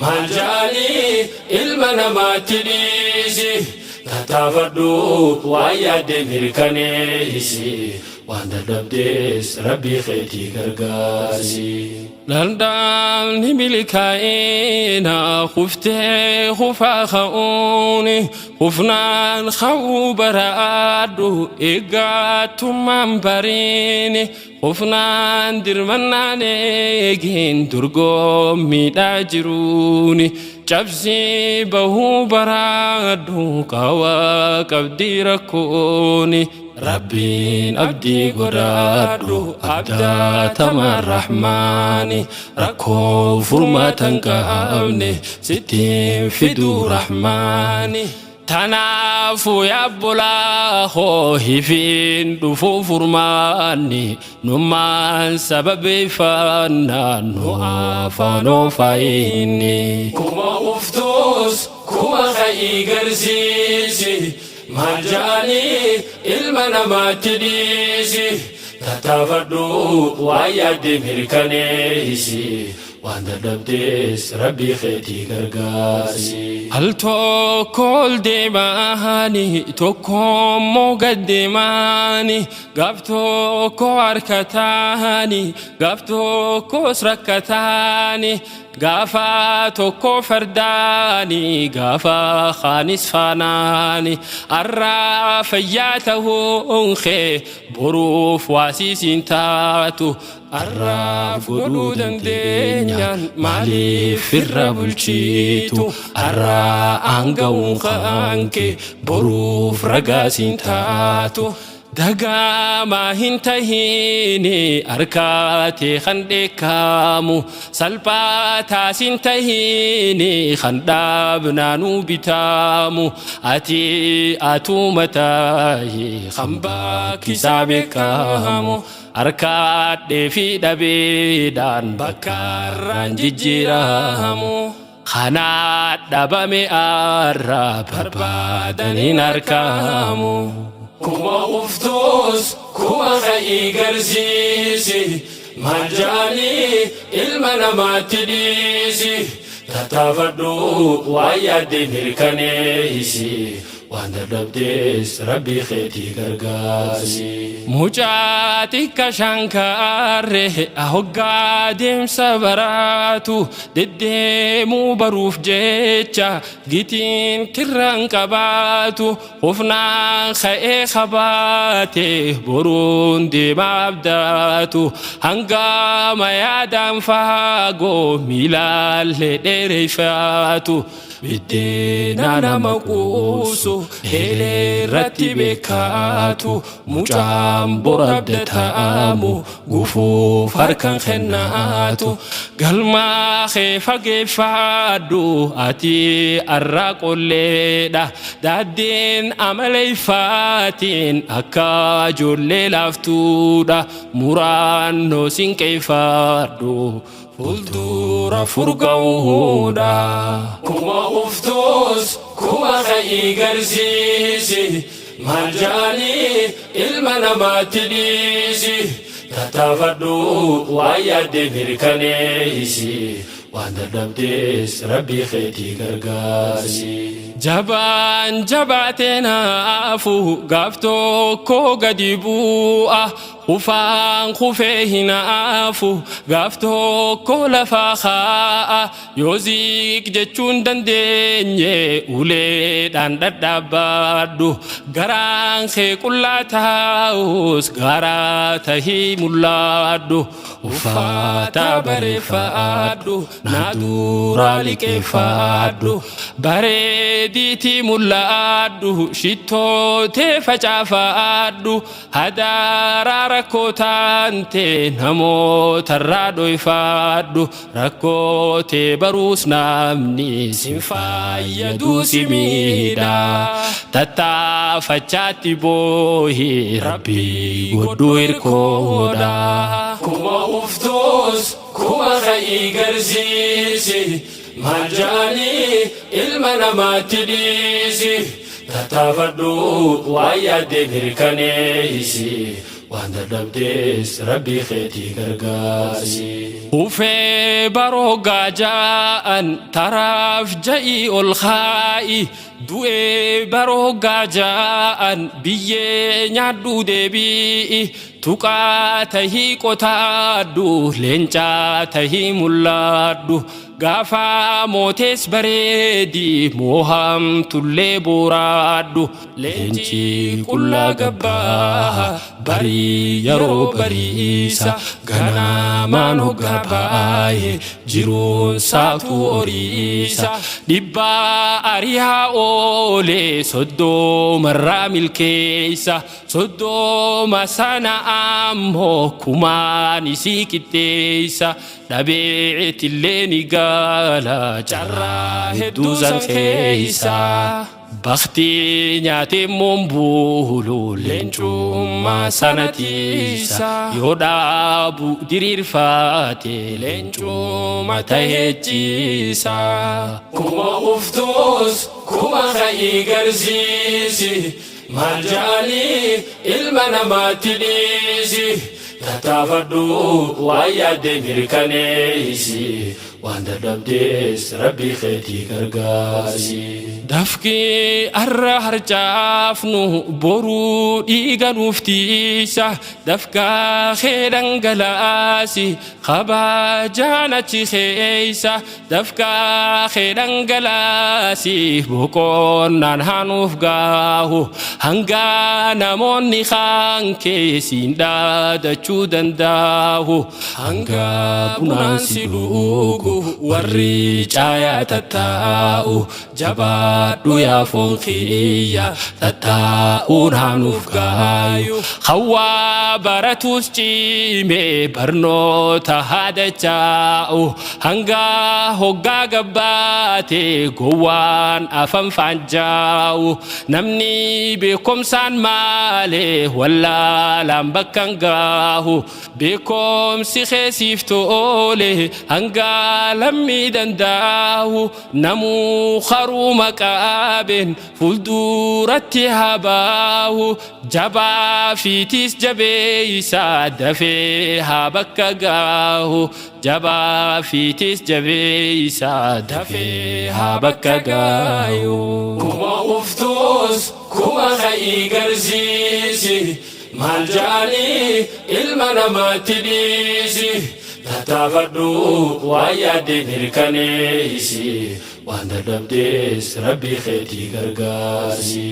Maal ja'anii ilma namaatti dhiisi tattaafadhu waan yaadde mirkaneessi waan dadhabdes rabbii keetii gargaarsi. Daldalli milkaa'ina kuftee kufaa ka'uuni kufnaan ka'uu baraadhu eeggattummaan bariini Kufnaan dirmannaan eegiin dorgommiidhaa jiruuni cabsii bahuu baraadhu qaawa qabdii rakkooni Rabbiin abdii godhaadhu abdaatamaan rahmaani rakkoo furmaata hin qabne sitti hin fiduu rahmaani. Tanaafu yaa obbolaa koo hifiin dhufuu furmaanni nummaan sababeeffannaan nu afaan ofaayinni. Kuma kuftuus kuma ka'ii garsiisi maal ja'anii ilma namaatti dhiisi tattaafadhu waan yaadde mirkaneessi. Waan dadhabdes Rabbii keetii gargaarsi. Al tokko ol deemaani tokko immoo gad deemaani gaaf tokko harkataani gaaf tokkos rakkataani gaafa tokko fardaani gaafa kaanis faanaani arraa fayyaa ta'uun kee boruuf waasii siin taatu Arraaf godhuu dandeenyaan maaliif irra bulchitu arraa aanga'uun kaanke boruuf ragaa siin taatu dagaamaa hin tahiini harkaatee kan dheekkaamu salphaa taasin tahiini kan dhaabnaanuu bitaamu ati atuma tahi kan bakkisaa beekamu. Harkaadhee fi dhabeedhaan bakkaarraan jijjiiramu. Kanaa dhabame arra barbaadaniin arkamu. Kuma kuftuus kuma ka'ii garsiisi maal ja'anii ilma namaatti dhiisi tattaafadhu waan yaadde mirkaneessi Waan dadhabdes Rabbii keetii gargaarsi. Mucaa xiqqa shankaarre hoggaa deemsa baraatu deddeemuu baruuf jecha gitiin kirraan qabaatu hufnaan ka'ee kabaate boruun deema abdaatu hangama yaadaan faagoo miilaallee dheereyfaatu. Biddeena nama quubsu eelee irratti beekaatu mucaan bor abdataamu gufuuf harkan kennaatu galmaa kee fageeffaadhu ati arraa qolleedha daaddeen amaleeffaatiin akka ijoollee laaftuudha muraannoo sinqeeffaadhu Fuuldura furga'uudha. Kuma kuftuus kuma ka'ii garsiisi maal ja'anii ilma namaatti dhiisi tattaafadhu waan yaadde mirkaneessi waan dadhabdes rabbii keetii gargaarsi. Jabaan jabaatee naafu gaaf tokko gadi bu'a Kufaan kufee hin hafu gaaf tokko lafaa kaa'a yoo ziiq jechuun dandeenye uleedhaan dhadhaabbadhu garaan kee qullaa taa'us gaaraa tahii mul'adhu uffata bareeffadhu naa duraa liqeeffadhu bareediitii mul'adhu shittoo tee facaafadhu Hadaaraa rakkoo taante namootarraa dhoyfaadhu rakkoo tee baruus namni sin fayyaduu si miidha tattaafachaatti boohi rabbii godhu hirkoodha. Kuma kuftuus kuma ka'ii garsiisi maal ja'anii ilma namaatti dhiisi. Tattaafadhu waan yaadde mirkaneessi. Waan dadhabdees Rabbii keetii gargaarsi. Ufee baroo gaaja'an taraaf ja'ii ol kaa'i. Du'ee baroo gaaja'an biyyee nyaadhu deebi'i. Tuqaa tahii qotaadhu leencaa tahii mul'adhu. Gaafa mootees bareedi moohamtullee booraadhu. Leenci qullaa gabbaa barii yeroo bariisa ganamaan hoggaa baay'ee jiruun saatu horiisa. Dhibbaa ariyaa oolee soddomarraa milkeessa. Soddoma sana ammoo kumaan isii qixxeessa. Dhabeetillee ni gala carraa hedduu san keessa. Baktii nyaatee moombuulu leencummaa sana tiisa. Yoo dhaabu diriirfaate leencummaa tahee ciisa. Kuma uftuus kuma ka'ii garsiisi. Maal ja'anii ilma namaatti dhiisi. Tattaafadhu waan yaadde mirkaneessi. Waan dadhabdees Rabbii keetii gargaarsi. Dafqi har'a harcaafnu boruu dhiiga nuuf tiisa. Dafqaa kee dhangalaasi kabajaan achi keessa. Dafqaa kee dhangalaasi boqonnaan haa nuuf gaahu. Hanga namoonni kaan keessiin dhaadachuu danda'u. Hanga bunaan si dhugu warri caayaa tattaa'u. Jabaadhu yaa foon kiyya tattaa'uun haa nuuf gaayu. Hawwaa baratus cimee barnoota haa dachaa'u. Hanga hoggaa gabbaate gowwaan afan faanjaa'u. Namni beekumsaan maalee wallaalaan bakka hin gaahu. Beekumsi keessiif tole hanga lammii danda'u. Namuu haruma qaabeen fuulduratti haa baahu. Jabaa fiitiis jabeessa dafee haa bakka gaahu. Jabaa fiitiis jabeessa dafee haa bakka gaahu. Kuma uftuus kuma ka'ii garsiisi. Maal ja'anii ilma namaatti dhiisi. Tattaafadhu waan yaadde mirkaneessi. Waan dadhabdees Rabbii keetii gargaarsi.